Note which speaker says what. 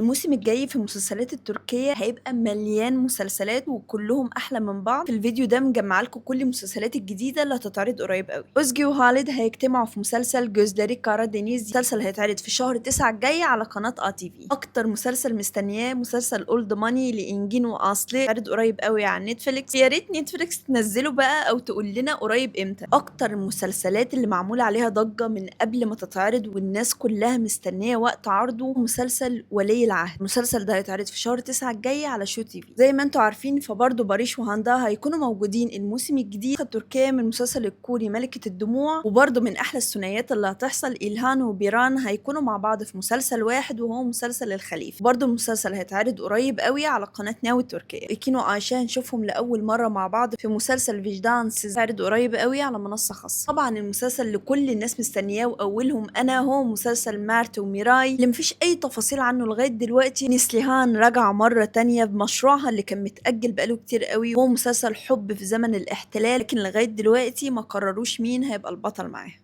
Speaker 1: الموسم الجاي في المسلسلات التركية هيبقى مليان مسلسلات وكلهم احلى من بعض. في الفيديو ده مجمع لكم كل المسلسلات الجديدة اللي هتتعرض قريب قوي. اوزجي وهالد هيجتمعوا في مسلسل جوزلاري كارادينيز، مسلسل هيتعرض في شهر 9 الجاي على قناة ATV. اكتر مسلسل مستنياه مسلسل اولد ماني لإنجين واصلي، هيتعرض قريب قوي على نتفليكس. يا ريت نتفليكس تنزله بقى او تقول لنا قريب امتى. اكتر المسلسلات اللي معمول عليها ضجة من قبل ما تتعرض والناس كلها مستنية وقت عرضه مسلسل ولي العهد. المسلسل ده هيتعرض في شهر 9 الجاي على شو تي في. زي ما انتم عارفين فبرضه باريش وهاندا هيكونوا موجودين الموسم الجديد التركية من مسلسل الكوري ملكة الدموع. وبرضه من احلى الثنائيات اللي هتحصل إلهان وبيران هيكونوا مع بعض في مسلسل واحد وهو مسلسل الخليفة. برضه المسلسل هيتعرض قريب قوي على قناة ناو التركية. إيكينو وعائشة هنشوفهم لأول مرة مع بعض في مسلسل فيجدان هيتعرض قريب قوي على منصة خاصة. طبعا المسلسل اللي كل الناس مستنياه واولهم انا هو مسلسل مارت وميراي اللي مفيش اي تفاصيل عنه لغاية دلوقتي. نسليهان رجع مرة تانية بمشروعها اللي كان متاجل بقاله كتير قوي، وهو مسلسل حب في زمن الاحتلال، لكن لغاية دلوقتي ما قرروش مين هيبقى البطل معاها.